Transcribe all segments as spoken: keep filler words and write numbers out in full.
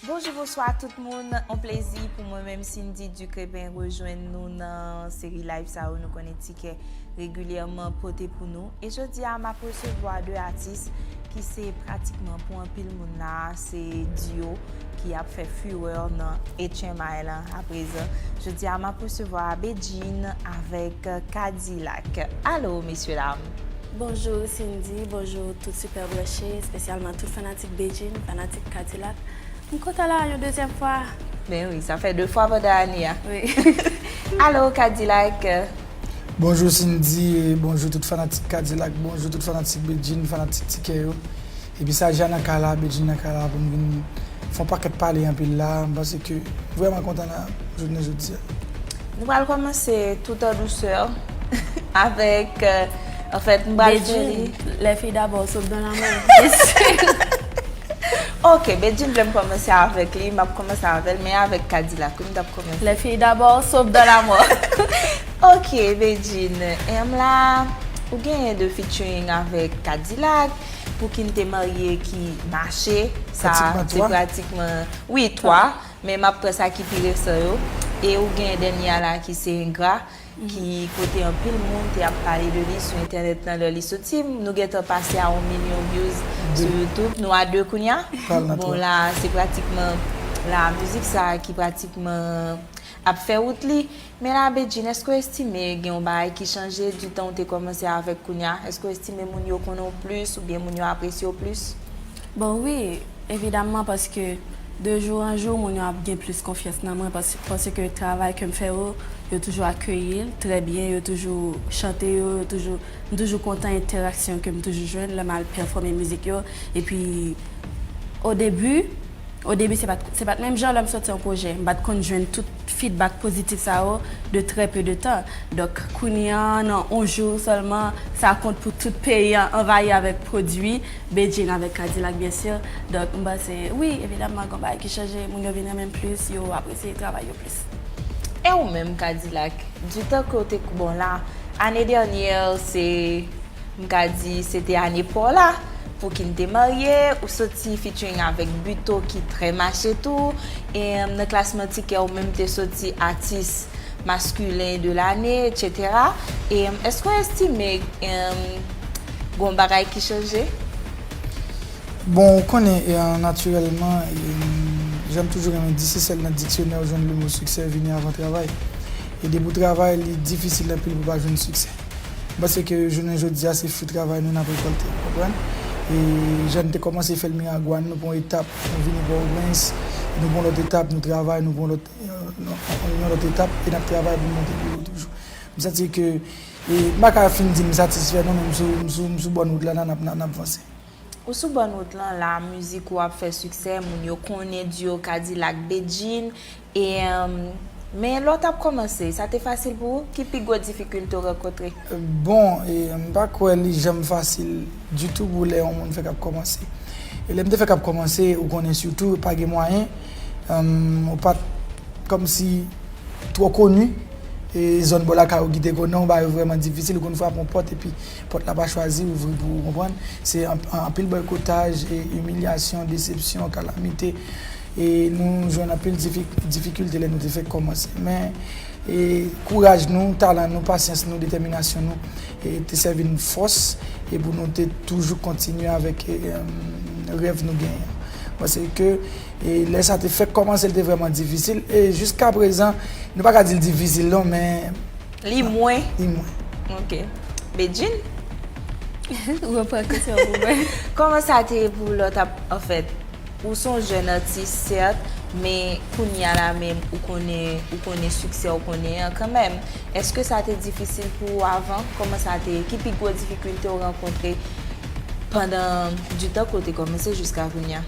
Bonjou, bonswa tout moun. On plezi pou mwen menm, Cindy Ducrépin, rejwenn nou nan seri live sa yo nou konnen Tikè regilyèman pote pou nou. E jodi a, m ap resevwa de atis ki se pratikman pou anpil moun la, se duo ki ap fè furè nan H M I lan aprezan. Jodi a, m ap resevwa Bedjine avèk Kadilak. Alo, mesye dam! Bonjou Cindy, bonjou tout Super Branché, espesyalman tout fanatik Bedjine, fanatik Kadilak. M kontan la yon dezyèm fwa. Ben wi, sa fè de fwa pandan ane a. Wi. Alo, Kadilak. Bonjou Cindy, bonjou tout fanatik Kadilak, bonjou tout fanatik Bedjine, fanatik Tikè yo. Epi sa Jean nan kay la, Bedjine nan kay la pou n vin fè yon pakèt pale anpil la. M panse ke vrèman kontan la jounen jodi a. Nou pral kòmanse tout an dousè avèk, euh, anfèt, m pral fè li. Bedjine, les filles d'abord, sauf dans l'amour. Ok, Bedjine vle m kòmanse avèk li, m ap kòmanse avè l, men avèk Kadilak wi m t ap kòmanse. Les filles d'abord, sauf dans l'amour. Ok, Bedjine, m la, ou genyen de featuring avèk Kadilak, Pou ki n te marye ki mache, sa se pratikman, wi, twa, men m ap pran sa ki pi resan yo. E ou gen dènye a la ki se Engra, ki kote anpil moun te ap pale de li sou entènèt nan lè li soti. Nou gentan pase a yon milyon views sou YouTube. Nou a de kounye a. Bon, la, se pratikman la mizik sa a ki pratikman ap fè wout li. Men la, Bedjine, èske w estime gen yon bagay ki chanje di tan w te kòmanse avèk kounye a? Èske w estime moun yo konnen w plis oubyen moun yo apresye w plis? Bon, wi, evidamman, paske de jou an jou, moun yo ap gen plis konfyans nan mwen, pas-, paske travay ke m fè yo, yo toujou akeyi l trè byen, yo toujou chante yo, yo toujou, m toujou kontan entèraksyon ke m toujou jwenn lè m al pèfòme mizik yo. Epi, o debi, o debi, se pa t, se pa t menm jan lè m soti yon pwojè. M pa t konn jwenn tout feedback pozitif sa yo de très peu de temps. Donk, kounye a, nan yon jou sèlman, sa kont pou tout peyi a anvayi avèk pwodui, Bedjine avèk Kadilak, byen si. Donk, m panse, wi, evidamman, gen bagay ki chanje, moun yo vin renmen m plis, yo apresye travay yo plis. E ou menm, Kadilak, di tan ke w te, bon, la, ane dènyè, se M ka di se te ane pa w la, pou ki n te marye, ou soti featuring avèk Buteau ki trè mache tou, e, nan klasman Tikè ou menm te soti atis maskilen de lane, etsetera. E, èske w estime, em, gon bagay ki chanje? Bon, ou konnen, e, natirèlman, e, jan m toujou renmen di, se sèl nan diksyonè ou jwenn le mo siksè vini avan travay. E depi w travay, li difisil anpil pou w pa jwenn siksè. M panse ke jounen jodi a, se fwi travay nou n ap rekòlte, ou konprann? E jan n te kòmanse fè l Miragwàn, nou pran yon etap, nou vini Pòtoprens, nou pran lòt etap, nou travay, nou pran lòt, yon, yon lòt etap, e n ap travay pou n monte pi wo toujou. M santi ke, e, m pa ka fin di m satisfè non, men m sou, m sou, m sou bòn wout la, n ap, n ap, n ap vanse. Ou sou bòn wout lan la, mizik ou ap fè siksè, moun yo konnen duo Kadilak Bedjine, e, em, men lè w t ap kòmanse, sa te fasil pou ou? Ki pi gwo difikilte w rankontre? Bon, e, m pa kwè li janm fasil ditou pou lè yon moun fèk ap kòmanse. E lè m te fèk ap kòmanse, ou konnen sitou, pa gen mwayen, em, ou pa t kòmsi twò koni, e zòn bò lakay ou ki te konnen w, bagay yo vrèman difisil, ou konn frape yon pòt epi pòt la pa chwazi ouvri pou ou, konprann? Se an-, anpil bòykotaj, e imilyasyon, desepsyon, kalamite, e nou jwenn anpil difi-, difikilte lè nou te fèk kòmanse. Men, e kouraj nou, talan nou, pasyans nou, detèminasyon nou, e te sèvi n fòs, e pou nou te toujou kontinye avèk, e, em, rèv nou genyen an. Paske, e lè sa te fèk kòmanse, l te vrèman difisil. E jiskaprezan, nou pa ka di l difisil non, men li mwen. Li mwen. Ok. Bedjine? Reprann kesyon pou mwen. Kòman sa te ye pou w lè w t ap, anfèt, ou se yon jèn atis, sèt, men kounye a la menm, ou konnen, ou konnen siksè ou konnen an kanmenm. Èske sa te difisil pou ou avan? Kòman sa te ye? Ki pi gwo difikilte ou rankontre pandan di tan ke w te kòmanse jiska kounye a?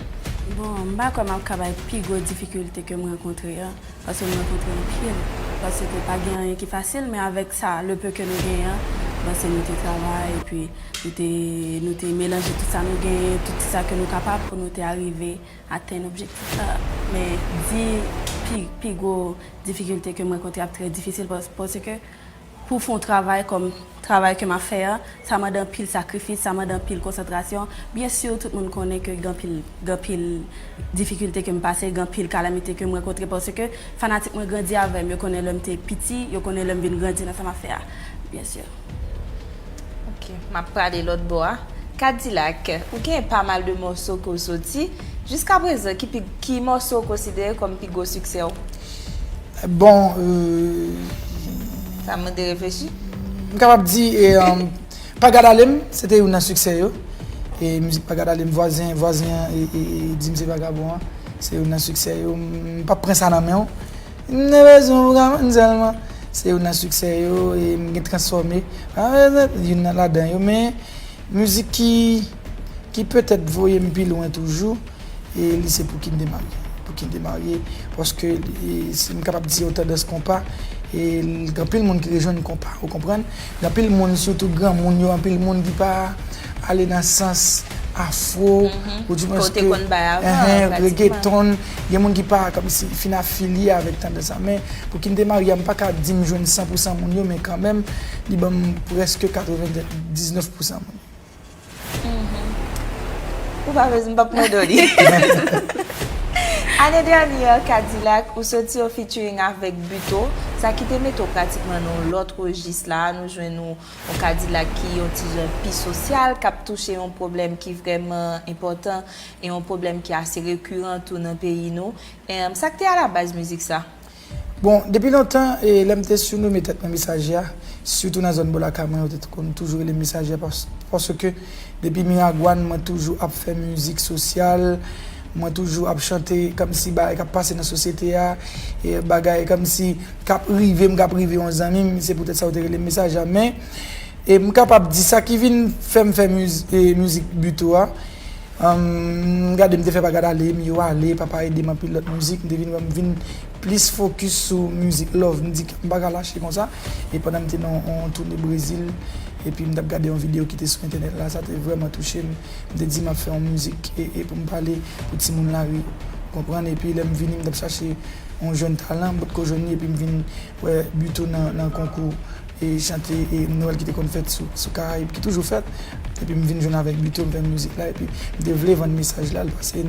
Bon, m pa kwè m ap ka bay pi gwo difikilte ke m rankontre an, paske m rankontre anpil, paske pa gen anyen ki fasil, men avèk sa, le peu ke nou genyen an, m panse nou te travay, epi nou te, nou te melanje tout sa nou genyen, tout sa ke nou kapab pou nou te arive atenn objektif la. Men di pi, pi gwo difikilte ke m rankontre ap trè difisil, pas-, paske pou w fè yon travay kòm Travay ke m ap fè a, sa mande anpil sakrifis, sa mande anpil konsantrasyon. Byen si, tout moun konnen ke gen anpil, gen anpil difikilte ke m pase, gen anpil kalamite ke m rankontre, paske fanatik mwen grandi avè m, yo konnen lè m te piti, yo konnen lè m vin grandi nan sa m ap fè a. Byen si. Ok, m ap prale lòt bò a. Kadilak, ou gen pa mal de mòso ke w soti. Jiskaprezan, ki, pi, ki mòso w konsidere kòm pi gwo siksè w? Bon, euh, Sa mande reflechi. M kapab di, e, um, Pa Gad Ale M, se te youn nan siksè yo. E mizik Pa Gad Ale M, vwazen, vwazen an, e, e, e, di m se vagabon an, se youn nan siksè yo. M p ap pran sa nan men w. M te bezwen w pou ka mann sèlman. Se youn nan siksè yo, e m gen Transfòme. Youn nan ladan yo, men mizik ki, ki petèt voye m pi lwen toujou, e li se Pou ki n te marye. Pou ki n te marye, paske li, si m kapab di se yon tandans konpa, e l, gen anpil moun ki rejwenn konpa, ou konprann? Gen anpil moun, sitou granmoun yo, anpil moun ki pa ale nan sans afro, ou di mwens Kote ke, konn bay avan, enhen, pratikman. Reggaeton, gen moun ki pa kòmsi fin afilye avèk tandans sa, men Pou ki n te marye a, m pa ka di m jwenn san pou san moun yo, men kanmenm, li ban m prèske katrevendiznèf pou san moun yo. Ou pa bezwen, m p ap mande w li. Ane dènyè, Kadilak, ou soti yon featuring avèk Buteau, sa ki te mete w pratikman nan yon lòt rejis la, nou jwenn yon, yon Kadilak ki yon ti jan pi sosyal, k ap touche yon pwoblèm ki vrèman enpòtan, e yon pwoblèm ki ase rekiran tou nan peyi nou. Em, sa k te alabaz mizik sa? Bon, depi lontan, e, lè m te sinome tèt mwen Mesaje a, sitou nan zòn bò lakay mwen, yo te konn toujou rele m Mesaje a, pas-, paske depi Miragwàn, mwen toujou ap fè mizik sosyal, mwen toujou ap chante kòmsi bagay k ap pase nan sosyete a, e bagay kòmsi k ap rive m, k ap rive yon zanmi m, se poutèt sa yo te rele m Mesaje a. Men, e m kapab di sa ki vin fè m fè miz-, e, mizik Buteau a, Ahn, m gade m te fè Pa Gad Ale M, Yo Ale, Papa Ede M, anpil lòt mizik, m te vin wè m vin plis fokis sou mizik love, m di m pa ka lache konsa, e pandan m te nan yon toune Brezil, epi m t ap gade yon videyo ki te sou entènèt la, sa te vrèman touche m, m te di m ap fè yon mizik e, e pou m pale pou timoun lari, ou konprann, epi lè m vini m t ap chache yon jèn talan, m potko jwenn li, epi m vin wè Buteau nan, nan konkou e chante e Nwèl ki te konn fèt sou, sou Karayib, ki toujou fèt. Epi m vin jwenn avèk Buteau, m fè mizik la, epi m te vle vann mesaj la, l pase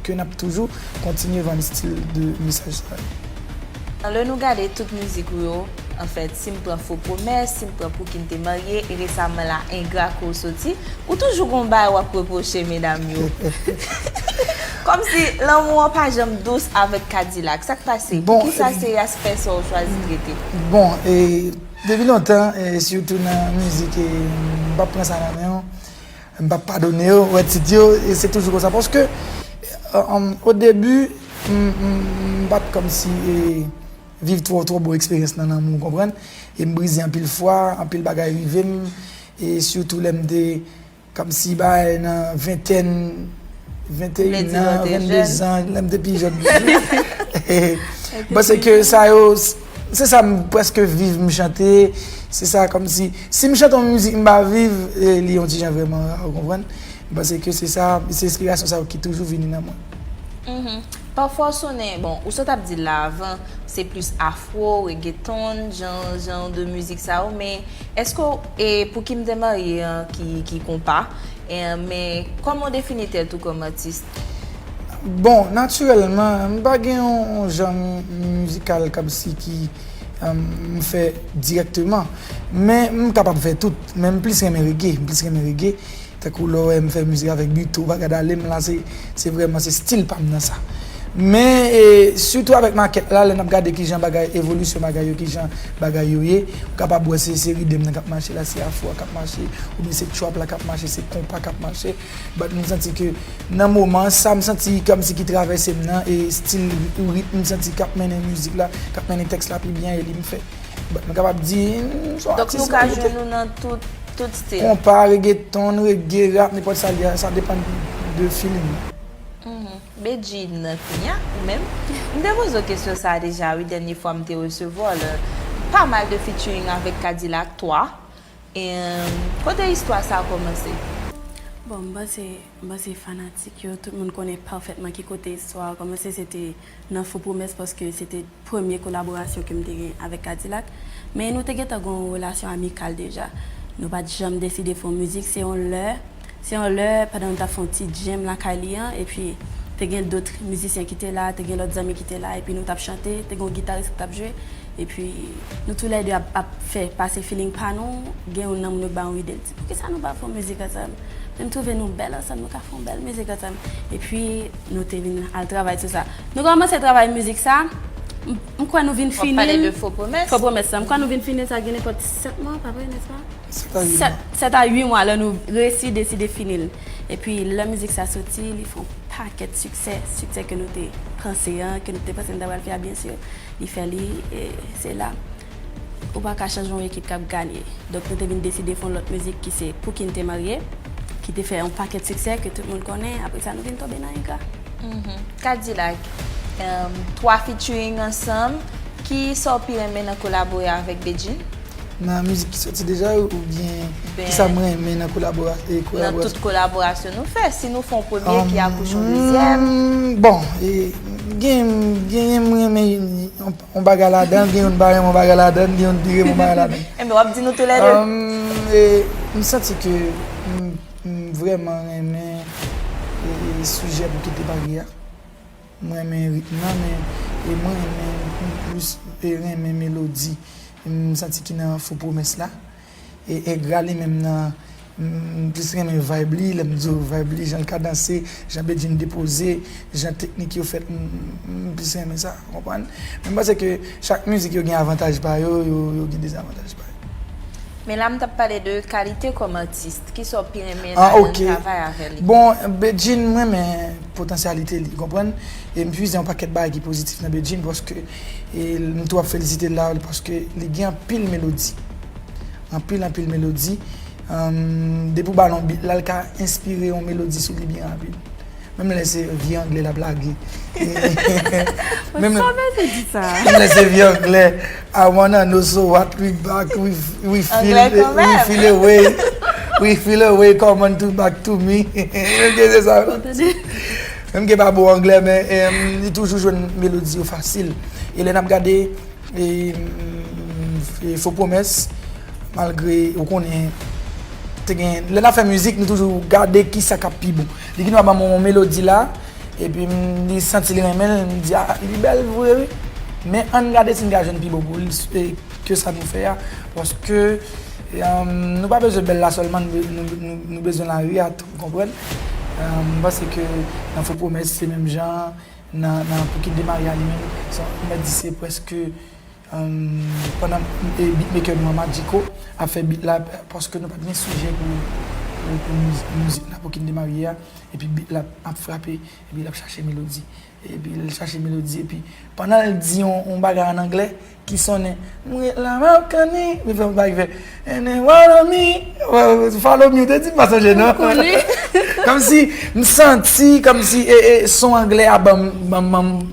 ke n ap toujou kontinye vann stil de mesaj sa. Lè nou gade tout mizik ou yo, anfèt, si m pran Fo Pwomès, si m pran Pou ki n te marye, e resaman la, Engra ke w soti, ou toujou gon bagay w ap repwoche medam yo. Kòmsi lanmou an pa janm dous avèk Kadilak. Sa k pase? Bon, Poukisa se aspè sa w chwazi trete? Bon, e, depi lontan, e, sitou nan mizik, e, m p ap pran sa nan men w, m p ap padone yo, ou wè tit yo, e se toujou konsa. Paske, e, o debi, m, m, m pa t kòmsi, e, viv twò, twò bon eksperyans nan lanmou, ou konprann? E m brize anpil fwa, anpil bagay rive m, e sitou lè m te kòmsi bay nan ventèn, venteyen an, venndezan, lè m te pi jèn toujou. M panse ke sa yo, se sa m prèske viv, m chante, se sa kòmsi, si m chante yon mizik m pa viv, e, li yon ti jan vrèman ra, ou konprann? M panse ke se sa, se enspirasyon sa yo ki toujou vini nan mwen. Pafwa w sonnen, bon, ou sot ap di l la avan, se plis afro, reggaeton, jan, jan de mizik sa yo, men èske w, e, Pou ki m te marye an ki, ki konpa, e, men kòman w defini tèt ou kòm atis? Bon, natirèlman, m pa gen yon, yon jan mizikal kòmsi ki, um, m fè dirèkteman, men m kapab fè tout, men m plis renmen reggae, m plis renmen reggae. Tankou lè w wè m fè mizik avèk Buteau, Pa Gad Ale M la, se, se vrèman, se stil pa m nan sa. Men, e, sitou avèk makèt la, lè n ap gade kijan bagay, evolisyon bagay yo, kijan bagay yo ye, ou kapab wè se, se riddim nan k ap mache la, se afro a k ap mache, oubyen se trap la k ap mache, se konpa k ap mache. But m santi ke nan moman sa, m santi kòmsi ki travèse m nan, e stil ritm, m santi k ap mennen mizik la, k ap mennen tèks la pi byen, e li m fè. But m kapab di, m se yon Donk atis nou ka varye. Jwenn nou nan tout, tout stil. Konpa, reggaeton, reggae, rap, nenpòt sa l ye, sa depann de feeling. Bedjine, kounye a, ou menm? M te poze w kesyon sa a deja, wi, dènye fwa m te resevwa w la. Pa mal de featuring avèk Kadilak twa. E, kote istwa sa a kòmanse? Bon, m panse, m panse fanatik yo, tout moun konnen pafètman ki kote istwa a kòmanse, se te nan Fo Pwomès, paske se te premye kolaborasyon ke m te gen avèk Kadilak. Men nou te gentan gen yon relasyon amikal deja. Nou pa t janm deside fè yon mizik, se yon lè, se yon lè pandan nou t ap fè yon ti jam lakay li an, epi te gen dòt mizisyen ki te la, te gen lòt zanmi ki te la, epi nou t ap chante, te gen yon gitaris ki t ap jwe, epi nou toulède ap, ap fè pase feeling pa nou, gen youn nan moun yo k ba yon ide, l di, "Poukisa nou pa fè yon mizik ansanm? Men m twouve nou bèl ansanm, nou ka fè yon bèl mizik ansanm." Epi nou te vin al travay sou sa. Nou kòmanse travay mizik sa, m, m kwè nou vin fini l. W ap pale de Fo Pwomès? Fo Pwomès la. M kwè nou vin fini l, sa gen nenpòt sèt mwa, pa vre, nèspa? Sèt a uit mwa. Sèt a uit mwa lè nou resi deside fini l. Epi lè mizik sa soti, li fè yon pakèt siksè, siksè ke nou te panse an, ke nou te panse n ta pral fè a, byen si, li fè li, e se la. Ou pa ka chanje yon ekip k ap ganye. Donk nou te vin deside fè yon lòt mizik ki se Pouki n te marye, ki te fè yon pakèt siksè ke tout moun konnen. Apre sa, nou vin tonbe nan Engra. Mhm. Kadilak, em, twa featuring ansanm, ki sa w pi renmen nan kolabore avèk Bedjine? Nan mizik ki soti deja oubyen kisa m renmen nan kolabora-, e, kolaborasyon? Nan tout kolaborasyon nou fè, si nou fè yon premye ki akouche yon dezyèm. Bon, e, gen, genyen m renmen yon, yon bagay ladan, gen youn m pa renmen yon bagay ladan, gen youn m pi renmen yon bagay ladan. Enben, w ap di nou toulède. Anm, e, m santi ke m, m vrèman renmen, e, e, sijè Pou ki n te marye a. M renmen ritm nan, men, e, mwen renmen, m plis, e, renmen melodi. M santi ki nan Fo Pwomès la. E Engra li menm nan, m, m plis renmen vibe li, lè m di w vibe li, jan l kadanse, jan Bedjine depoze, jan teknik yo fèt, m, m, m plis renmen sa, w konprann? Men m panse ke chak mizik yo gen avantaj pa yo, yo, yo gen dezavantaj pa yo. Men la, m t ap pale de kalite kòm atis. Kisa w pi renmen nan travay avè li? Bon, Bedjine, m renmen potansyalite li, w konprann? E m pwize yon pakèt bagay ki pozitif nan Bedjine, paske, e, m tou ap felisite l la, paske li gen anpil melodi. Anpil, anpil melodi. Anm, depi w ba l yon beat la, l ka enspire yon melodi sou li byen rapid. Menm lè se vye anglè l ap lage. Menm, sa vle di sa? Menm lè se vye anglè. I wanna know, so what, we back, we, we feel, we feel a way, we feel a way, come on to back to me. Menm ke se sa. Menm ke pa bon anglè, men, em, li toujou jwenn melodi yo fasil. E lè n ap gade, e, mm, e Fo Pwomès, malgre, ou konnen, te gen, lè n ap fè mizik, nou toujou gade kisa k ap pi bon. Li gen dwa ban mwen yon melodi la, epi m, li santi li renmen l, m di, "A, li bèl vre, wi." Men ann gade si n ka jwenn pi bon pou li, e, ke sa nou fè a, paske, e, anm, nou pa bezwen bèl la sèlman, nou, nou, nou, nou bezwen lari a tou, w konprann? Anm, m panse ke nan Fo Pwomès, se menm jan, nan, nan Pou ki n te marye a li menm, sa, m mèt di se prèske, anm, pandan, e, beatmaker nou an, Magico, ap fè beat la, paske nou pa t gen sijè pou, pou, pou miz-, mizik la, Pou ki n te marye a, epi beat la ap frape, epi l ap chache melodi, epi l chache melodi, epi pandan l di yon, yon bagay an anglè, ki sonnen, "M ret la, m ap kanni," li fè yon bagay ki fè, "And then follow me, follow me," ou te di m pa sonje non. Kòmsi, m santi, kòmsi, e, e, son anglè a ban m, ban m, ban m,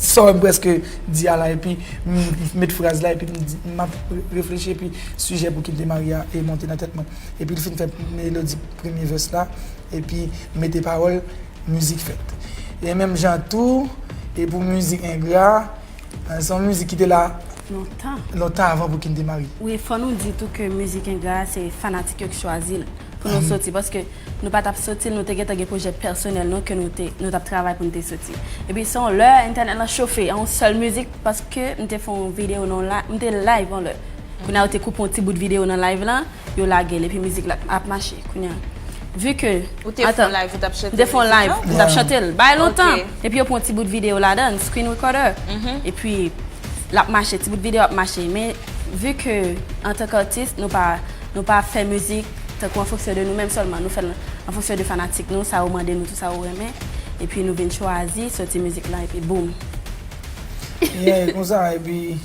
sa w wè m prèske di a la, epi m met fraz la, epi m di, m ap reflechi, epi sijè Pou ki n te marye a, e monte nan tèt mwen. Epi l fin fè melodi premye vès la, epi mete pawòl, mizik fèt. E menm jan tou, e pou mizik Engra, se yon mizik ki te la lontan, lontan avan Pou ki n te marye. Wi, fò nou di tou ke mizik Engra a, se fanatik yo ki chwazi l pou nou soti, paske nou pa t ap soti l, nou te gentan gen pwojè pèsonèl nou ke nou te, nou t ap travay pou nou te soti. Epi se yon lè entènèt lan chofe, yon sèl mizik, paske m te fè yon videyo nan la, m te live yon lè. Kounye a yo te koupe yon ti bout videyo nan live lan, yo lage l, epi mizik la ap mache kounye a. Vu que, ou te fè yon live, ou t ap chante mizik lan? M te fè yon live, m t ap chante l. Bay lontan. Ok. Epi yo pran yon ti bout videyo ladan, screen recorder. Mhm. Epi l ap mache, ti bout videyo ap mache. Men, vu que, antanke atis, nou pa, nou pa fè mizik tankou an fonksyon de nou menm sèlman. Nou fè l an fonksyon de fanatik nou, sa yo mande nou, tout sa yo renmen. Epi nou vin chwazi soti mizik lan, epi boum. Yeah, konsa, epi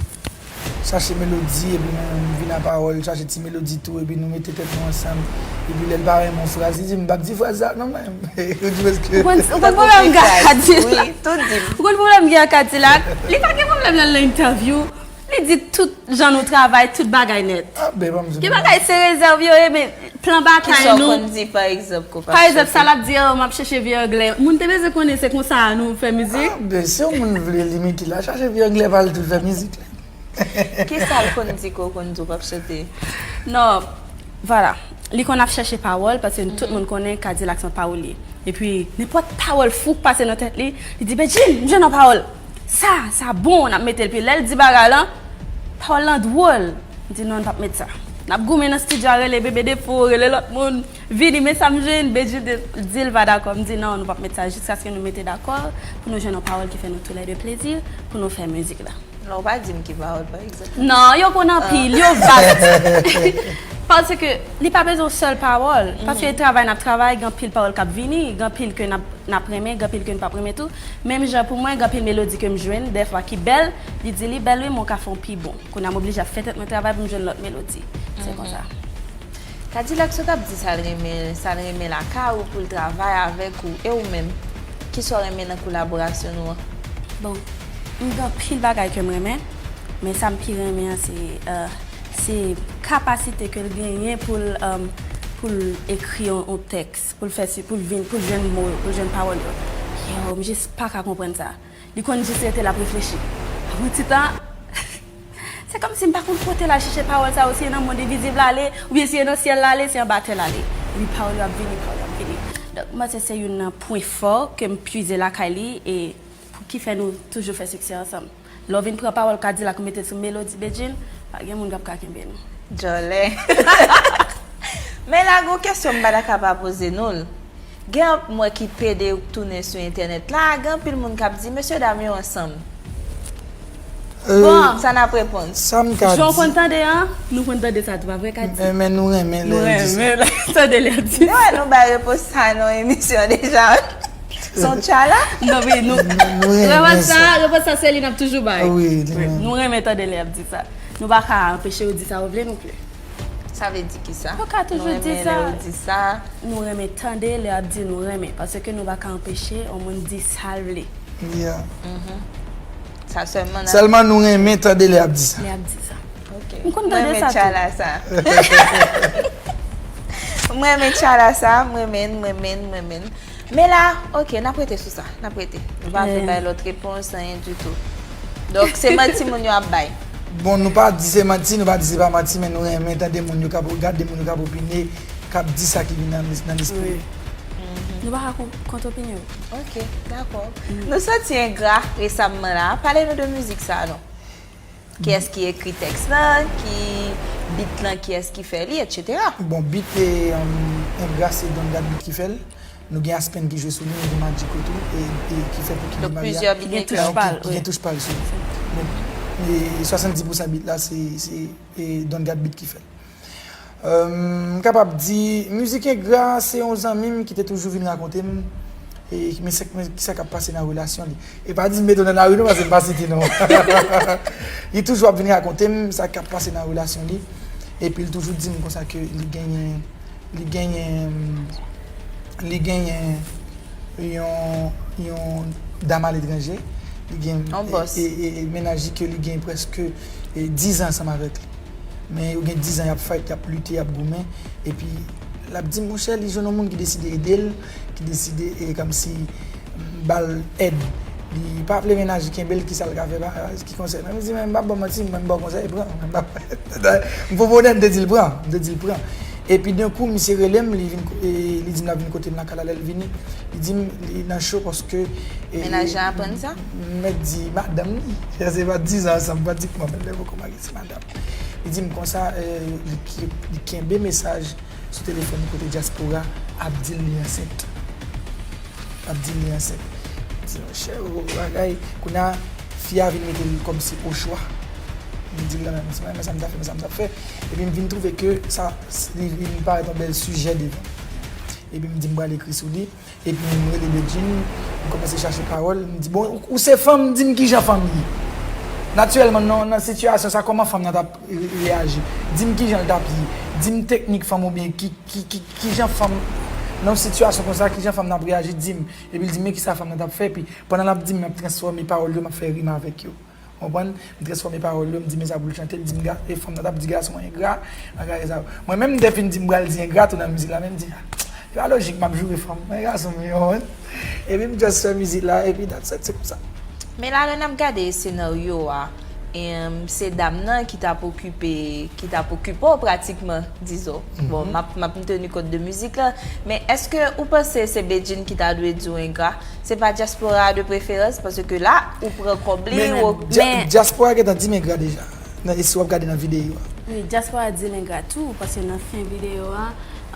chache melodi, epi nou vin a pawòl, chache ti melodi tou, epi nou mete tèt nou ansanm. Epi lè l pa renmen yon fraz, li di, "M p ap di fraz sa non, mwen." Ou di, "Paske." Ou konn, ou konn pwoblèm m gen ak Kadilak? Wi, tout di m. Ou konn pwoblèm m gen ak Kadilak? Li pa gen pwoblèm lè l nan entèvyou. Li di tout jan nou travay, tout bagay nèt. Ah, ben, ban m di. Gen bagay se rezèv yo ye, men plan batay nou. Kisa w konn di, pa egzanp, ke w p ap chante? Pa egzanp, sa l ap di, "Oh, m ap chèche vye anglè." Moun te bezwen konnen se konsa nou fè mizik. Ah, ben, si yon moun vle limite l, al chache vye anglè pa l tou fè mizik la. Kisa l konn di ke w konn di w p ap chante? Non. Vwala. Li konn ap chèche pawòl, paske tout moun konnen Kadilak se yon pawòlye. Epi, nenpòt pawòl fou k pase nan tèt li, li di, Bedjine, m jwenn yon pawòl. Sa, sa bon, n ap mete l. Epi lè l di bagay lan, pawòl lan dwòl. M di, non, n p ap met sa. N ap goumen nan estidyo a, rele Bebe Defo, rele lòt moun. Vini, men sa m jwenn, Bedjine di l pa dakò. M di, non, nou p ap met sa jiskaske nou mete dakò pou nou jwenn yon pawòl ki fè nou toulède plezi, pou nou fè mizik la. Non, ou pa di m ki pawòl, pa egzanp. Non, yo konn anpil, yo vast. Paske li pa bezwen yon sèl pawòl. Paske travay n ap travay, gen anpil pawòl k ap vini, gen anpil ke n ap, n ap renmen, gen anpil ke n p ap renmen tou. Menm jan pou mwen, gen anpil melodi ke m jwenn, dèfwa ki bèl, li di li bèl wi, men w ka fè yon pi bon. Kounye a m oblije ap fè tèt mwen travay pou m jwenn lòt melodi. Se konsa. Kadilak sot ap di sa l renmen, sa l renmen lakay ou pou l travay avèk ou, e ou menm? Kisa w renmen nan kolaborasyon nou an? Bon, m gen anpil bagay ke m renmen, men sa m pi renmen an se, euh, se kapasite ke l genyen pou l, euh, pou l ekri yon, yon tèks, pou l fè si, pou l vin, pou l jwenn mo yo, pou l jwenn pawòl yo. Yo, m jis pa ka konprann sa. Li konn jis rete l ap reflechi. Apre yon ti tan, se kòmsi m pa konn kote l al chèche pawòl sa yo, si e nan mond envizib l ale, oubyen si e nan syèl l ale, si anba tè l ale. Epi pawòl yo ap vini, pawòl yo ap vini. Donk, m panse se youn nan pwen fò ke m pwize lakay li e pou ki fè nou toujou fè siksè ansanm. Lè w vin pran pawòl Kadilak ou mete l sou melodi Bedjine, pa gen moun k ap ka kenbe nou. Djòlè. Men la, gon kesyon m pa ta ka pa poze nou l. Gen anp mwen ki pede tounen sou entènèt la, gen anpil moun k ap di, mesye dam yo ansanm. Bon, sa n ap reponn. Sa m ka di. Jan w konn tande an, nou konn tande sa tou, pa vre, Kadi? Men, men nou renmen lè yo di sa. Nou renmen tande lè yo di sa. Nou wè nou bay repons sa nan emisyon deja. Se yon tchala? Non, wi, nou, nou renmen sa. Repons sa, se li n ap toujou bay. Wi, nou renmen tande lè y ap di sa. Nou pa ka anpeche yo di sa yo vle non plis. Sa vle di kisa? Nou ka toujou di sa. Nou renmen lè yo di sa. Nou renmen tande lè y ap di nou renmen. Paske nou pa ka anpeche yon moun di sa l vle. Yeah. Sa sèlman n ap. Sèlman nou renmen tande lè y ap di sa. Lè y ap di sa. Ok. M konn tande sa tou. Mwen renmen tchala sa. Mwen renmen tchala sa. Mwen renmen, mwen renmen, mwen renmen. Men la, ok, n ap rete sou sa. N ap rete. Nou pa vle bay lòt repons, anyen ditou. Donk, se manti moun yo ap bay. Bon, nou pa di se manti, nou pa di se pa manti, men nou renmen tande moun yo k ap, gade moun yo k ap opine, k ap di sa ki vin nan, nan lespri yo. Nou pa ka kon-, kont opinyon yo. Ok, dakò. Nou santi engra resamman la. Pale nou de mizik sa, non. Kiyès ki ekri tèks lan, ki beat lan, kiyès ki fè li, etsetera. Bon, beat e, um, engra se Don Gad Beat ki fè l. Nou gen Aspen ki jwe sou li, nou gen Magico tou, e, e ki fè pou ki gen touch pa l, ki gen touch pa l sou li. Donk, e, swasanndis pousan beat la, se, se, e, Don Gad Beat ki fè l. Euh, m kapab di, mizik engra, se yon zanmi m ki te toujou vin rakonte m, e, men sa, men kisa k ap pase nan relasyon li. E pa di m mete w nan lari non, paske m pa site non. Li toujou ap vin rakonte m sa k ap pase nan relasyon li. Epi l toujou di m konsa ke li genyen, li genyen, li genyen yon, yon dam aletranje. Li gen, e, e, e, e mennaj li ke li gen prèske, e, diz an ansanm avèk li. Men yo gen diz an y ap fight, y ap lite, y ap goumen. Epi l ap di m, monchè, li jwenn yon moun ki deside ede l, ki deside, e, kòmsi ba l èd. Li pa vle mennaj li kenbe l, kisa l ka fè, ba, ki konsèy. Men m di, men m p ap ba w manti, mwen m ba w konsèy, pran. M pa, m pwopone, m te di l pran, m te di l pran. Epi, denkou, misye rele m, li vin, e, li di m l ap vin kote m lakay la, lè l vini, li di m, li nan cho paske, e, mennaj lan aprann sa? M mèt di madanm li, se pa diz an ansanm, pratikman, men lè poko marye, se madanm. Li di m konsa, e, li, li kenbe mesaj sou telefòn li kote dyaspora ap di l li ansent. Ap di l li ansent. M di, monchè, o, bagay. Kounye a, fi a vin mete l kòmsi o chwa. M di l la menm, m di, men sa m t ap fè, men sa m t ap fè. Epi m vin twouve ke sa, li vin parèt yon bèl sijè devan. Epi m di m pral ekri sou li. Epi m rele Bedjine, m kòmanse chache pawòl. M di, bon, ou, ou se fanm, di m kijan fanm ye. Natirèlman, nan, nan sitiyasyon sa, kòman fanm nan t ap re-, reyaji? Di m kijan l t ap ye. Di m teknik fanm oubyen ki, ki, ki, kijan fanm, nan yon sitiyasyon konsa, kijan fanm nan ap reyaji, di m. Epi l di m, men kisa fanm nan t ap fè, epi pandan l ap di m, m ap transfòme pawòl yo, m ap fè rim avèk yo. Konprann? M transfòme pawòl yo, m di, men sa pou l chante, l di m, ga-, e fanm nan t ap di gason an engra, bagay sa. Mwen menm, m te fin di m pral di engra tou nan mizik la, men m di, ah, se pa lojik, m ap joure fanm, men gason m yo, konprann? Epi m just fè mizik la, epi that's it, se konsa. Men la, lè n ap gade senaryo a, E, se dam nan ki t ap okipe, ki t ap okipe w pratikman, dizon. Bon, m ap, m ap teni kont de mizik la, men èske ou panse se Bedjine ki ta dwe di w engra? Se pa Dyaspora de preferans, paske la, ou pran kòb li, men, ou, men, men Dyaspora gentan di m engra deja, nan, e si w ap gade nan videyo a. Wi, Dyaspora di l engra tou, paske nan fen videyo a,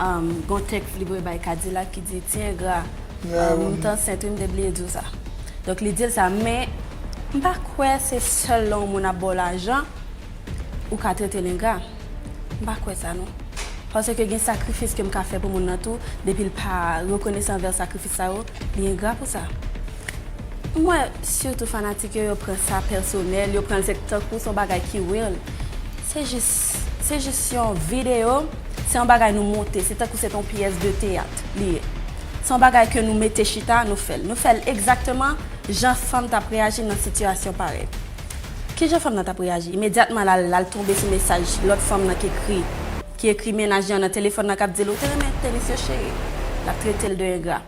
um, gon tèks li voye bay Kadilak ki di, "Ti engra, um, m t ansent wi, m te bliye di w sa." Donk, li di l sa, men m pa kwè se sèl lè yon moun ap ba w lajan, ou ka trete l engra. M pa kwè sa, non. Paske gen sakrifis ke m ka fè pou moun nan tou, depi l pa rekonesan anvè sakrifis sa yo, li engra pou sa. M wè, sitou fanatik yo, yo pran sa pèsonèl, yo pran l se tankou se yon bagay ki real. Se jis, se jis yon videyo, se yon bagay nou monte, se tankou se te yon pyès de teyat li ye. Se yon bagay ke nou mete chita, nou fè l. Nou fè l egzakteman jan fanm t ap reyaji nan sitiyasyon parèy. Kijan fanm nan t ap reyaji? Imedyatman, l al, l al tonbe sou mesaj lòt fanm nan ki ekri, ki ekri mennaj li an nan telefòn nan, k ap di l, "Ou te renmen tenis yo, cheri?" L ap trete l de engra.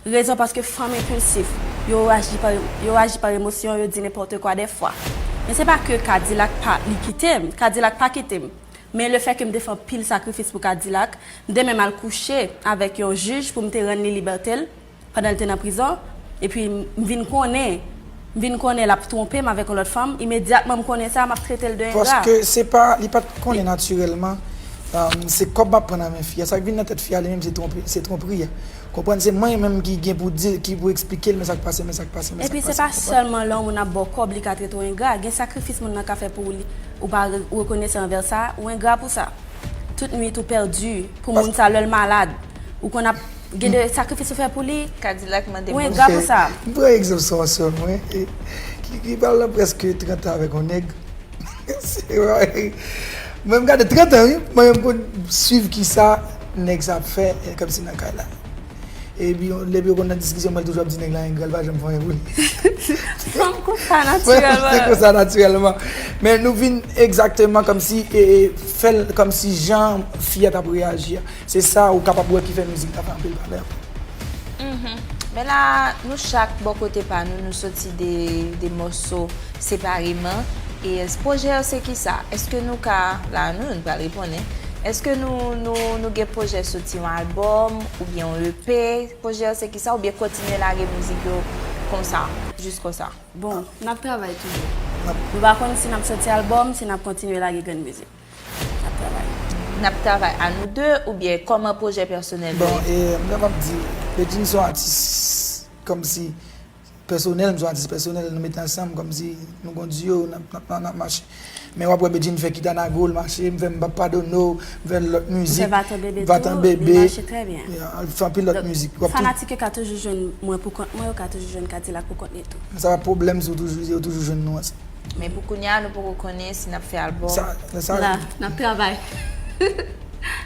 Rezon, paske fanm enpilsif, yo aji pa, yo aji pa emosyon, yo di nenpòt kwa dèfwa. Men se pa ke Kadilak pa, li kite m, Kadilak pa kite m. Men lefètke m te fè anpil sakrifis pou Kadilak, m te menm al kouche avèk yon jij pou m te rann li libète l pandan l te nan prizon, epi m vin konnen, m vin konnen l ap twonpe m avèk yon lòt fanm, imedyatman m konnen sa, m ap trete l de engra. Paske se pa, li pa t konnen natirèlman, um, se kòb m ap pran nan men fi a. Sa k vin nan tèt fi a, li menm, se twonpe, se twonpri a. Konprann, se mwen menm ki gen pou di, ki pou eksplike l, men sa k pase, men sa k pase, men sa k pase. Epi se pa sèlman lè yon moun ap ba w kòb, li ka trete w engra. Gen sakrifis moun nan ka fè pou ou, li, ou pa re-, rekonesan anvè sa, ou engra pou sa. Tout nwit ou pèdi pou moun sa lè l malad. Ou konn ap gen de sakrifis ou fè pou li. Kadilak mande. Ou engra pou sa. M pran egzanp sou yon sè mwen, e, ki, ki pral nan prèske trant an avèk yon nèg. Se vre. Mwen, m gade trant an, wi. Mwen, m konn swiv kisa nèg sa ap fè, e, kòmsi nan kay la. Epi, depi yo konn nan diskisyon, mwen toujou ap di nèg la engra, l pa janm fè anyen pou li. Fanm konsa natirèlman. Fanm konsa natirèlman. Men nou vin egzakteman kòmsi, e, e, fè l kòmsi jan fi a t ap reyaji a. Se sa ou kapab wè ki fè mizik la fè anpil valè. Mhm. Men la, nou chak bò kote pa nou, nou soti de, de mòso separeman. E pwojè yo se kisa? Èske nou ka, la nou, nou pral reponn, en. Èske nou, nou, nou gen pwojè soti yon albòm oubyen yon E P? Pwojè yo se kisa? Oubyen kontinye lage mizik yo konsa, jis konsa? Bon, n ap travay toujou. Nou pa konn si n ap soti albòm, si n ap kontinye lage grenn mizik. N ap travay. N ap travay a nou de oubyen kòman pwojè pèsonèl yo ye? Bon, e, m kapab di, Bedjine se yon atis kòmsi pèsonèl, m se yon atis pèsonèl, nou mete ansanm kòmsi nou gon diyo, n ap, n ap, n ap, n ap mache. Men w ap wè Bedjine fè Kitanago, l mache, m fè M p ap padone w, m fè lòt mizik, Vatan Bebe tou, li mache trè byen. Fè anpil lòt mizik. Fanatik yo ka toujou jwenn mwen pou kont mwen, yo ka toujou jwenn Kadilak pou kont li tou. Sa pa pwoblèm si yo toujou, yo toujou jwenn nou ansanm. Men pou kounye a, nou poko konnen si n ap fè albòm. Sa, sa. La, n ap travay.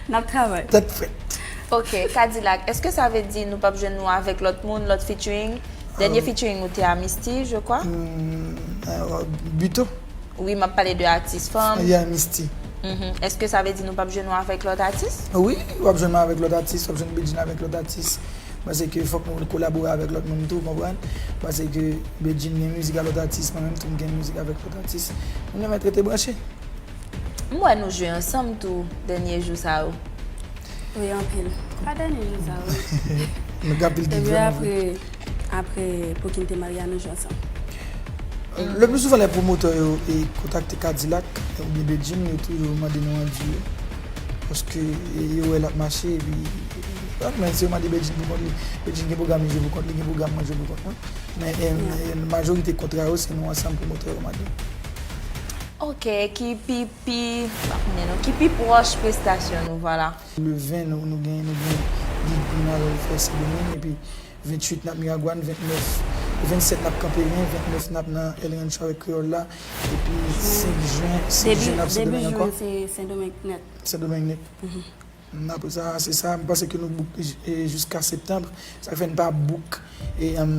N ap travay. Tèt frèt. Ok, Kadilak, èske sa vle di nou p ap jwenn nou avèk lòt moun, lòt featuring? Dènye featuring ou te a Misty, je crois? Hmm, euh, Buto. Wi, m ap pale de atis fanm. Yeah, Misty. Mhm. Èske sa vle di nou p ap jwenn nou avèk lòt atis? Wi, w ap jwenn mwen avèk lòt atis, w ap jwenn Bedjine avèk lòt atis. Paske fòk nou kolabore avèk lòt moun tou, konprann? Paske Bedjine gen mizik a lòt atis, mwen menm tou m gen mizik avèk lòt atis. Nou renmen rete branche. M wè nou jwe ansanm tou dènye jou sa yo. Wi, anpil. Pa dènye jou sa yo. Nou gen anpil gig vrèman vre. Epi apre, apre Pokin te marye a, nou jwe ansanm. Le pli souvan, lè pwomotè yo e kontakte Kadilak oubyen Bedjine, yo toujou mande nou an diyo. Paske, e, yo wè l ap mache, epi, a, men si yo mande Bedjine pou kont li, Bedjine gen pwogram li jwe pou kont li, gen pwogram mwen jwe pou kont mwen. Men, e, e, majorite kontra yo, se nou ansanm pwomotè yo mande. Ok, ki pi, pi, pa konnen non, ki pi pwòch prestasyon nou, vwala. Le ven, nou, nou gen, nou gen gig pou n al fè Sendomeng, epi venntuit n ap Miragwàn, vennèf, vennsèt n ap Kanperen, vennèf n ap nan El Rancho avèk Kreyòl la, epi senk jen, senk jen n ap Sendomeng ankò. Debi, debi jen se Sendomeng nèt. Sendomeng nèt. Mhm. Apre sa, se sa, m panse ke nou book, e, jiska septanm, sa fè n pa book, e, em,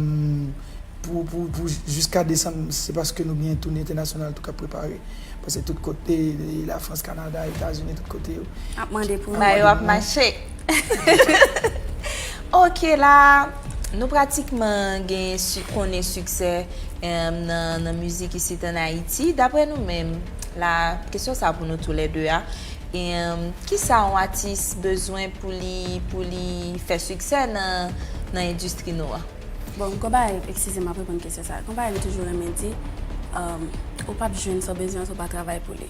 pou, pou, pou jiska desanm, se paske nou gen toune entènasyonal tou k ap prepare. Paske tout kote, e, Lafrans, Kanada, Etazini, tout kote yo. Ap mande pou nou. Ba yo ap mache. Ok, la, Nou pratikman gen si, konnen siksè em, nan, nan mizik isit ann Ayiti. Dapre nou menm, la, kesyon sa pou nou toulède a. Em, kisa yon atis bezwen pou li, pou li fè siksè nan, nan endistri nou an? Bon, gon bagay, eskize m ap reponn kesyon sa. Gon bagay m toujou renmen di, um, ou p ap jwenn sa w bezwen si w pa travay pou li.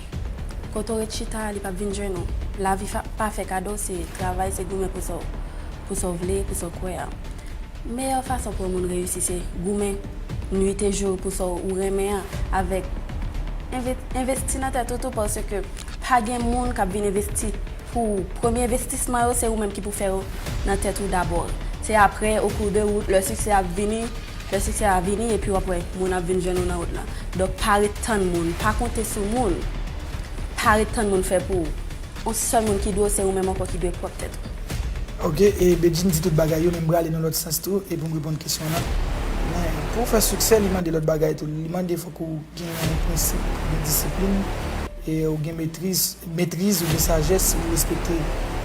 Kote w ret chita, li p ap vin jwenn ou. Lavi pa fè kado, se travay, se goumen pou sa w pou sa w vle, pou sa w kwè a. Meyè fason pou yon moun reyisi se goumen nwit e jou pou sa w renmen an avèk envesti nan tèt ou tou, paske pa gen moun k ap vin envesti pou ou. Premye envestisman yo se ou menm ki pou fè yo nan tèt ou dabò. Se apre, au cours de route, lè siksè ap vini, lè siksè a vini epi w ap wè moun ap vin jwenn ou nan wout lan. Donk pa ret tann moun, pa konte sou moun. Pa ret tann moun fè pou ou. Yon sèl moun ki dwe w se ou menm ankò ki dwe pwòp tèt ou. Ok, e Bedjine di tout bagay yo, men m prale nan lòt sans tou, e pou m reponn kesyon an. Men pou w fè siksè, li mande lòt bagay tou. Li mande fòk ou gen yon prensip, ou gen disiplin, e ou gen metriz, metriz, ou gen sajès, ou respekte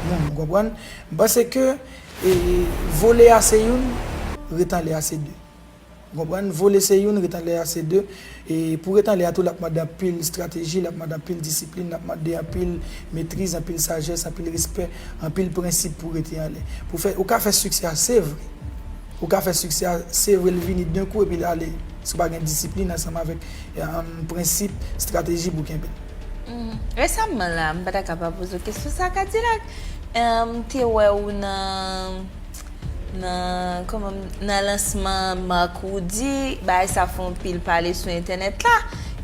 moun, ou konprann? M panse ke e, vole a se youn, ret anlè a se de. Ou konprann? Vole se youn, ret anlè a se de. E pou ret anlè a tou, l ap mande anpil estrateji, l ap mande anpil disiplin, l ap mande anpil metriz, anpil sajès, anpil respè, anpil prensip pou rete anlè. Pou fè, ou ka fè siksè a, se vre. Ou ka fè siksè a, se vre, l vini d'un coup epi l ale. Si w pa gen disiplin ansanm avèk um, prensip, estrateji pou kenbe l. Resamman la, m pa ta ka pa poze w kesyon sa, Kadilak. M te wè w nan nan kòman nan lansman Marc Roody, bagay sa fè yon pil pale sou entènèt la.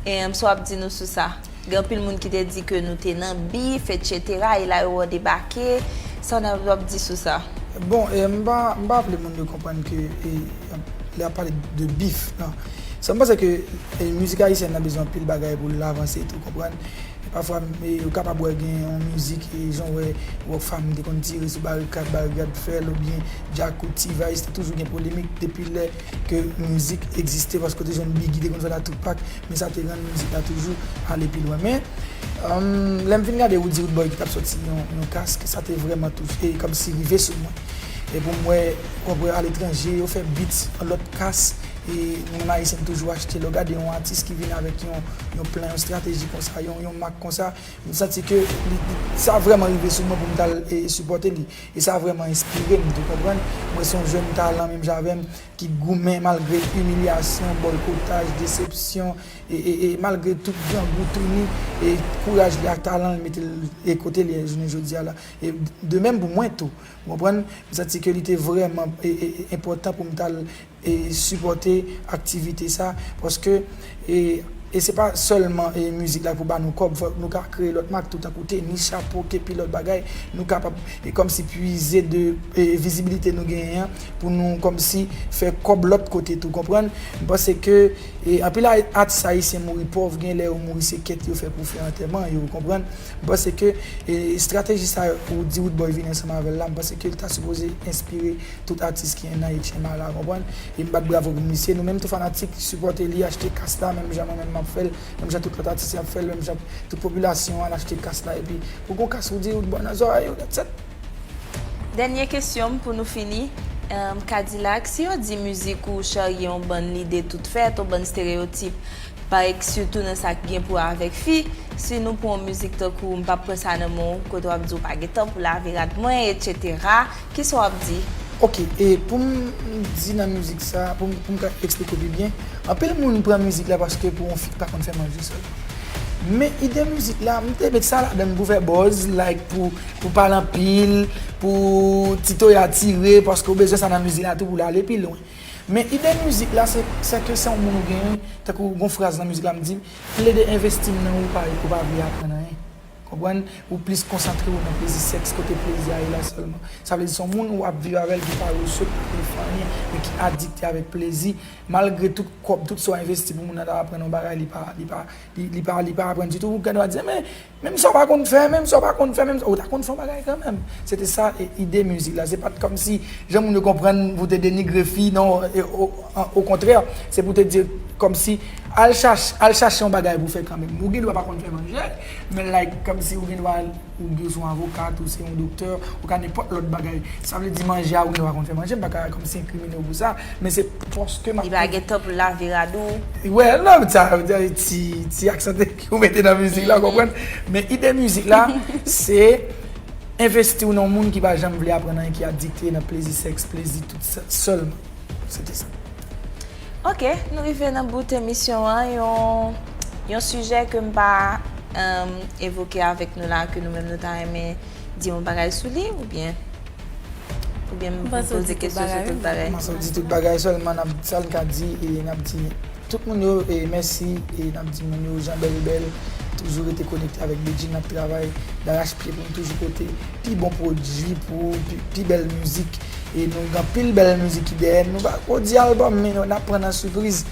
E sa w ap di nou sou sa? Gen anpil moun ki te di ke nou te nan bif, etsetera, e la yo wè w debake. Sa w ap di sou sa? Bon, e, m pa m pa vle moun yo konprann ke e, lè y ap pale de bif, non. Sa m panse ke e, mizik ayisyèn nan bezwen anpil bagay pou l avanse tou, konprann? E pafwa, e, ou kapab wè gen yon mizik, e, jan w wè Rockfam te konn tire sou Barikad, Barikad fè l, oubyen Djakout, T-Vice, te toujou gen polemik depi lè ke mizik egziste, paske w te jwenn Biggie te konn fè l a Tupac, men sa te rann mizik la toujou ale pi lwen. Men, um, lè m fin gade Roody Roodboy ki t ap sòti yon, yon kask, sa te vrèman touche, e kòmsi rive sou mwen. E pou m wè, w ap wè aletranje, yo fè beat an lòt kas, e nou menm ayisyen n toujou achte. Lè w gade yon atis ki vin avèk yon, yon plan, yon estrateji konsa, yon, yon mak konsa, m santi ke li, li, sa vrèman rive sou mwen pou m t al e, sipòte li. E sa vrèman enspire m tou, konprann? M wè se yon jèn talan menm jan avè m ki goumen malgre imilyasyon, bòykotaj, desepsyon, e, e, e malgre tout grangou, touni, e kouraj li ak talan l mete l e kote l ye jounen jodi a la. E de menm pou mwen tou, ou konprann? M santi ke li te vrèman e, e, e enpòtan pou m t al e sipòte aktivite sa, paske e, e se pa sèlman e mizik la pou ba nou kòb, fòk nou ka kreye lòt mak tou, tankou teni, chapo, kepi, lòt bagay. Nou kapab e kòmsi pwize de e vizibilite nou genyen an pou nou kòmsi fè kòb lòt kote tou, konprann? M panse ke e anpil a- atis ayisyen mouri pòv, gen lè yo mouri se kèt yo fè pou fè antèman yo, konprann? M panse ke e estrateji sa Roody Roodboy vini ansanm avè l la, m panse ke l ta sipoze enspire tout atis ki nan H M A la, konprann? E m bat bravo pou misye. Nou menm tou fanatik, sipòte li, achte kas la, menm jan mwen menm m ap fè l, menm jan tout lòt atis yo ap fè l, menm jan tout popilasyon an achte kas la. Epi pou gon kas Roody Roodboy nan zòrèy ou, that's it. Dènye kesyon m pou nou fini. Em, Kadilak, si yo di mizik ou charye yon bann lide tout fèt, yon bann estereyotip, pa ek sitou nan sa k gen pou wè avèk fi, si nou pran yon mizik tankou M p ap pran sa nan men w, kote w ap di w pa gen tan pou lave rad mwen, etsetera, kisa w ap di? Ok, e pou m di nan mizik sa, pou m, pou m ka eksplike w pi byen, anpil moun pran mizik la paske pou yon fi k pa konn fè manje sèlman. Men ide mizik la, m te met sa ladan l pou fè buzz, like, pou, pou pale anpil, pou ti toya tire, paske w bezwen sa nan mizik la tou pou l ale pi lwen. Men ide mizik la, se, se ke se yon moun ou genyen, tankou gon fraz nan mizik la, m di, plede envesti m nan ou, pa, ou pa vle aprann anyen. Konprann? Ou plis konsantre w nan plezi sèks, kote plezi a ye la sèlman. Sa vle di se yon moun ou ap viv avè l ki pa resèt, pa vle fè anyen, men ki adikte avèk plezi. Malgre tout kòb, tout sa w envesti pou moun nan ta aprann yon bagay, li pa, li pa, li, li pa, li pa aprann ditou. Ou gen dwa di, men, menm sa w pa konn fè, menm sa w pa konn fè, menm sa, ou ta konn fè yon bagay kanmenm. Se te sa e, ide mizik la. Se pa t kòmsi, jan moun yo konprann, pou te denigre fi, non, e, o, an, okontrè, se pou te di, Kòmsi, al chache, al chache yon bagay pou fè kanmenm. Ou gen dwa pa konn fè manje, men like, kòmsi ou gen dwa, ou gen, se yon avokat, ou se yon doktè, ou ka nenpòt lòt bagay. Sa vle di manje a, ou gen dwa konn fè manje, m pa ka kòmsi enkrimine w pou sa, men se paske m ap Li pa gen tan pou lave rad ou. Well, non, sa, ti, ti aksan ki ou mete nan mizik la, konprann? Men ide mizik la, se envesti w nan yon moun ki pa janm vle aprann anyen, ki adikte nan plezi sèks, plezi tout sa, sèlman. Se te sa. Ok, nou rive nan bout emisyon an, yon, yon sijè ke m pa um, evoke avèk nou la, ke nou menm nou ta renmen di yon bagay sou li, oubyen oubyen m poze kesyon sou tout bagay. M panse w di tout bagay, sèlman n ap, sa n ka di, e n ap di tout moun yo e mèsi, e n ap di moun yo jan bèl bèl, toujou rete konekte avèk Bedjine, n ap travay darachpye pou n toujou pote pi bon pwodui pou pi, pi bèl mizik. E nou gen anpil bèl mizik ki dèyè n. Nou pa ko di albòm, men n ap pran nan sipriz.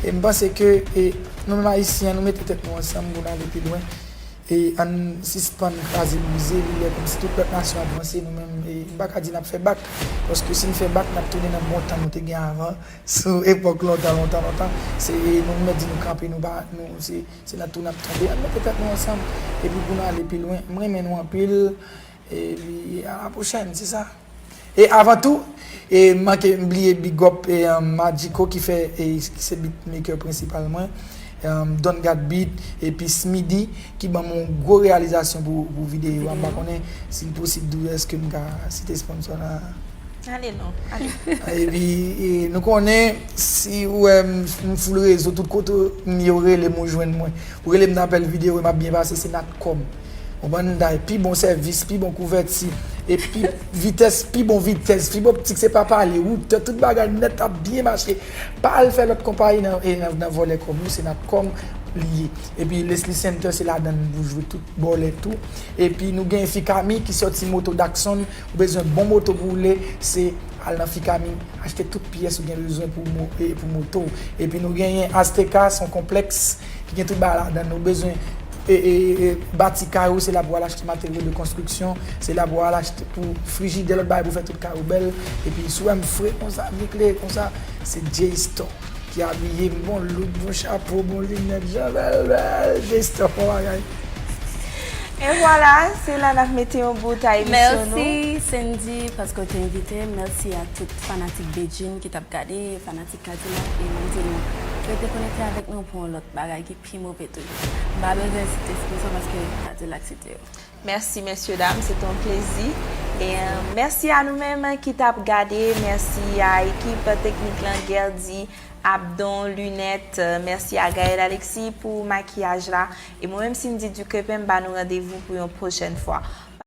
E m panse ke e, nou menm Ayisyen, nou mete tèt nou ansanm pou n ale pi lwen. E ann sispann kraze brize, li lè kòmsi tout lòt nasyon ap vanse, nou menm, e, m pa ka di n ap fè bak. Paske si n fè bak, n ap tounen nan bon tan nou te gen avan, sou epòk lontan, lontan, lontan. Se, e, nou mèt di nou kanpe, nou pa, nou, se, se nan tou n ap tonbe. Ann mete tèt nou ansanm, epi pou nou ale pi lwen. M renmen nou anpil, epi a la pwochèn, se sa. E avan tou, e m manke m bliye big up e um, Magico ki fè e ki se beatmaker prensipal mwen, um, Don Gad Beat epi Smidy ki ban m yon gwo reyalizasyon pou, pou videyo a. M pa konnen si l posib tou èske m ka site sponsor la. Ale non, ale. Epi e, nou konnen si ou wè m, m full rezo tout kote m ye ou rele m ou jwenn mwen. Ou rele m nan apèl videyo e m ap byen pase se Natcom. Konprann m bay pi bon sèvis, pi bon kouvèti, e pi vitès, pi bon vitès, fib optik se pa pale, woutè, tout bagay nèt ap byen mache. Pa al fè lòt konpayi nan, e nan, nan vòlè kòb nou, se Natcom li ye. Epi Leslie Center se ladan n pou jwe tout bòlè tou. Epi nou gen Fikami ki sòti moto Dakson, ou bezwen bon moto pou woule, se al nan Fikami, achte tout pyès ou gen bezwen pou, mo, e, pou moto. Epi nou genyen Azteca, se yon konplèks ki gen tout bagay ladan. Nou bezwen e, e, e, bati kay ou, se la pou al achte materyo de konstriksyon, se la pou al achte pou frijidè, lòt bagay pou fè tout kay ou bèl. Epi si w wè m fre konsa, byen klere konsa, se J Store ki abiye m, bon look, bon chapo, bon linèt, jan bèl bèl, J Store, bon bagay. E vwala, se la n ap mete yon bout a emisyon nou. Mèsi Sendy paske w te envite m. Mèsi a tout fanatik Bedjine ki t ap gade, fanatik Kadilak, e m ap di nou rete konekte avèk nou pou yon lòt bagay ki pi move toujou. M pa bezwen site sponsor paske Kadilak site yo. Mèsi mesye dam, se te yon plezi. E euh, mèsi a nou menm ki t ap gade, mèsi a ekip teknik lan, Gerdy, Abdon, Lunèt, euh, mèsi a Gaël Alexis pou makiyaj la. E mwen menm Cindy Duquepin, m ba nou randevou pou yon pwochèn fwa.